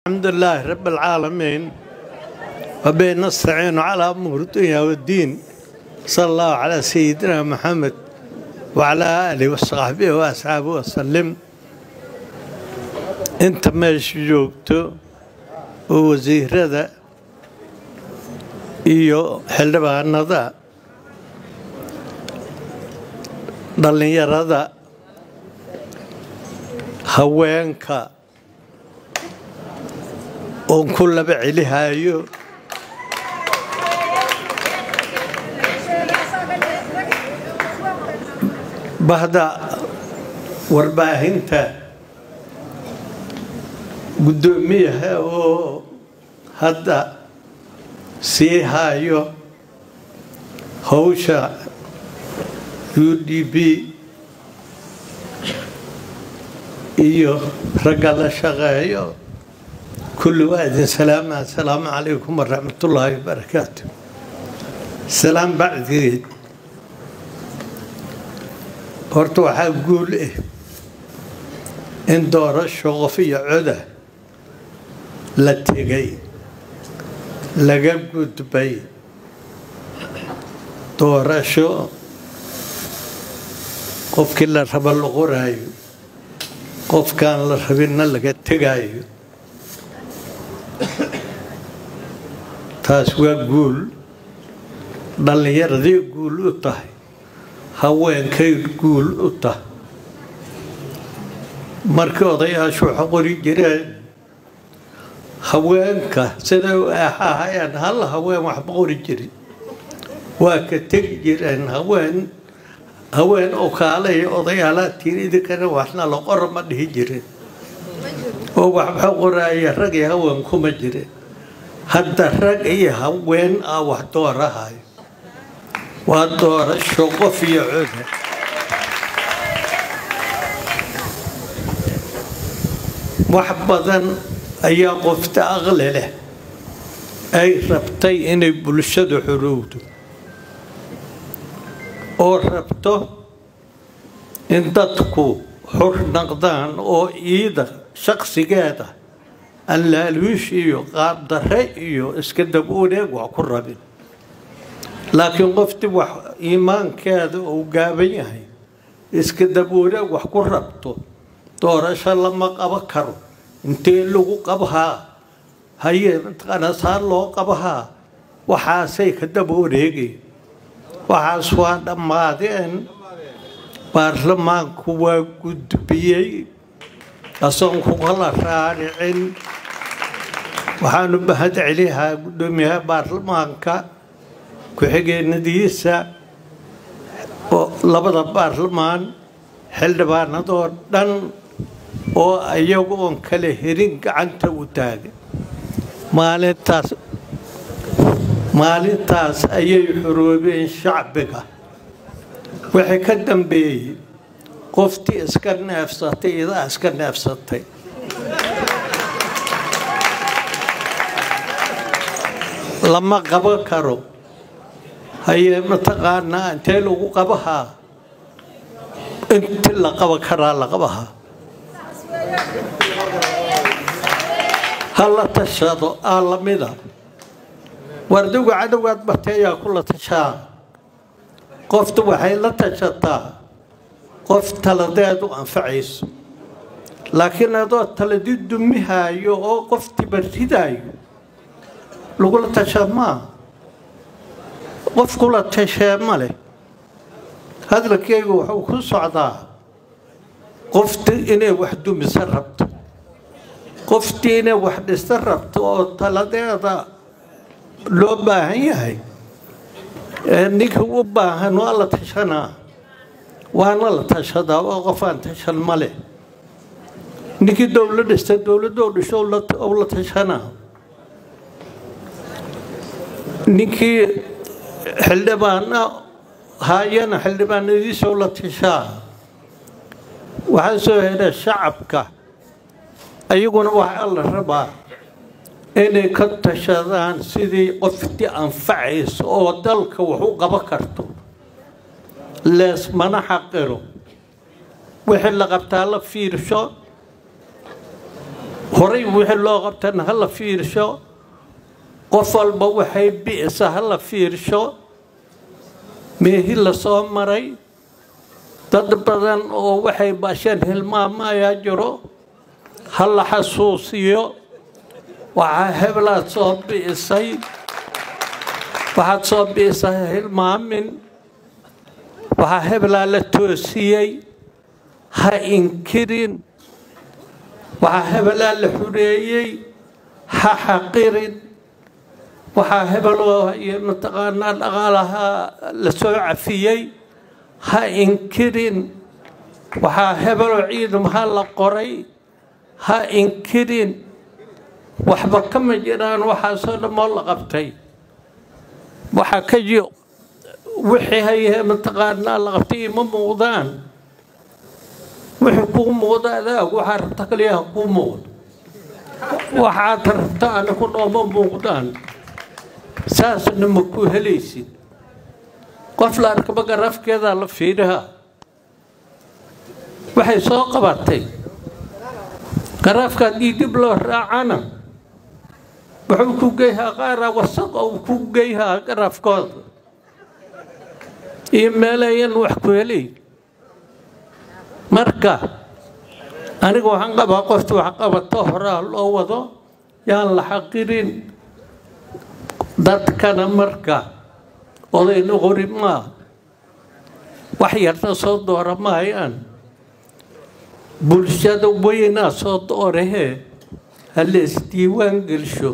الحمد لله رب العالمين وبه نستعين على أمور الدنيا والدين، صلى الله على سيدنا محمد وعلى آله وصحبه وأصحابه وسلم. Inta meesha joogto oo wasiirada iyo xildhibaanada, dhallinyarada, haweenka oon ku laba celihayo, bahda warbaahinta, guddoomiyaha oo hadda sii hayo hawsha UDP iyo ragga la shaqeeyo, kulli waa idin salaama. Asalaamu calaykum waraxmatullaahi wabarakaatu. Salaam bacdigeed, horta waxaa guul ah in doorasho qof iyo coda la tegay, laga gudbay doorasho qofkii la raba la qoraayo, qofkaan la rabinna laga tegaayo. Taas waa guul, dhallinyaradii guul u tahay, haweenkay guul u tahay. Markii odayaashu waxa qori jireen haweenka siday u eexahayaan, hal haween waxba qori jirin, waa ka tegi jireen. Haween haween oo kaalaya odayaalaad tiin idinkana waxna la qoro ma dhihi jirin, oo waxba qoraaya rag iyo haween kuma jirin. Hadda rag iyo haween ah wax doorahayo, waa doorasho qof iyo coda. Wax badan ayaa qofta aqli leh ay rabtay inay bulshadu xorowdo oo rabto in dadku xor naqdaan oo iida shaqsigeeda aan laaluush iyo qaabdarre iyo iska dab wareeg wax ku rabin. Laakiin qoftii wax iimaankeeda uu gaaban yahay iska dab wareeg wax ku rabto, doorasho lama qabo karo, intee lagu qabahaa, haye mataqaanaa saa loo qabahaa, waxaasay ka daba wareegay. Waxaas waa dhammaadeen, baarlamaanku waa gudbiyey asoon ku kala raaricin. Waxaanu mahad celihaa guddoomiyaha baarlamaanka, ku-xigeenadiisa oo labada baarlamaan, xildhibaanadoo dhan oo iyagu oon kala herin gacanta u taagay. Maalintaas maalintaas ayay xoroobeen shacbiga. Wixii ka dambeeyey qoftii iska neefsatay idaa iska neefsatay. Lama qaban karo, haye mataqaanaa intee lagu qabahaa, inti la qaban karaa la qabahaa. Ha la tashado aa lamida wardigu cadowgaad batay ayaa kula tashaa. Qoftu waxay la tashataa qof taladeedu anfacayso, laakiin adoo taladi dumihaayo oo qoftiiba ridaayo lagula tashaa maa, qof kula tashee ma leh. Hadalkaygu wuxuu ku socdaa qofti inay wax dumisa rabto, qoftii inay wax dhista rabto oo taladeeda loo baahan yahay. Ninka u baahan waa la tashanaa, waana la tashadaa, oo qofaan tashan ma leh. Ninkii dowlad dhista dowladoo dhisho ou la tashanaa, ninkii xildhibaana haayana xildhibaanadiisou la tashaa. Waxaa soo hela shacabka, ayaguna waxaa la rabaa inay ka tashadaan sidii qoftii anfacayso oo dalka wax u qaban karto. Lees mana xaqiro, wixii la qabtaa la fiirsho. Horay wixii loo qabtana ha la fiirsho, qof walba waxay bi'isa ha la fiirsho. Meehi la soo maray dad badan oo waxay baasheen hilmaamayaa jiro, ha la xasuusiyo. Waxaa heblaad soo bi'isay, waxaad soo bi'isay hilmaamin. Waxaa heblaa la toosiyey, ha inkirin. Waxaa hebelaa la xureeyey, ha xaqirin. Waxaa hebeloo iyo mataqaanaa dhaqaalaha la soo cafiyey, ha inkirin. Waxaa hebeloo ciidamaha la qoray, ha inkirin. Waxba kama jiraan waxaasoo dhammoo la qabtay. Waxaa ka ji wixii haye mataqaanaa la qabtay ima muuqdaan. Wixii kuu muuqda adaag, waxaa rabta kaliya ha kuu muuqdo, waxaad rabta anigu nooma muuqdaan. Saasna ma ku helaysid. Qof la arkaba garafkeedaa la fiiriha waxay soo qabatay. Garaafka haddii dib loo raacana wuxuu ku geyhaa qaaraa wasaq uu ku geyhaa garaafkooda iyo meelayan wax ku helay. Marka aniga waxaan qabaa qofta wax qabato horaa loo wado, yaan la xaqirin dadkana. Marka odayna qori maa, wax yarna soo doora maayaan, bulshada weynaa soo doorahee. Ha la isdiiwaan gelsho,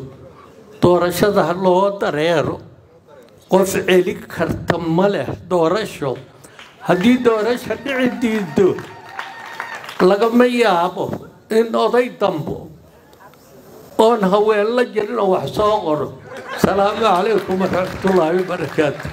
doorashada ha loo dareero. Qof celi karta ma leh doorasho. Haddii doorasho dhici diido, lagama yaabo in oday dambo oon haween la jirin oo wax soo qoro. Salaamu calaykum waraxmatullaahi wabarakaatu.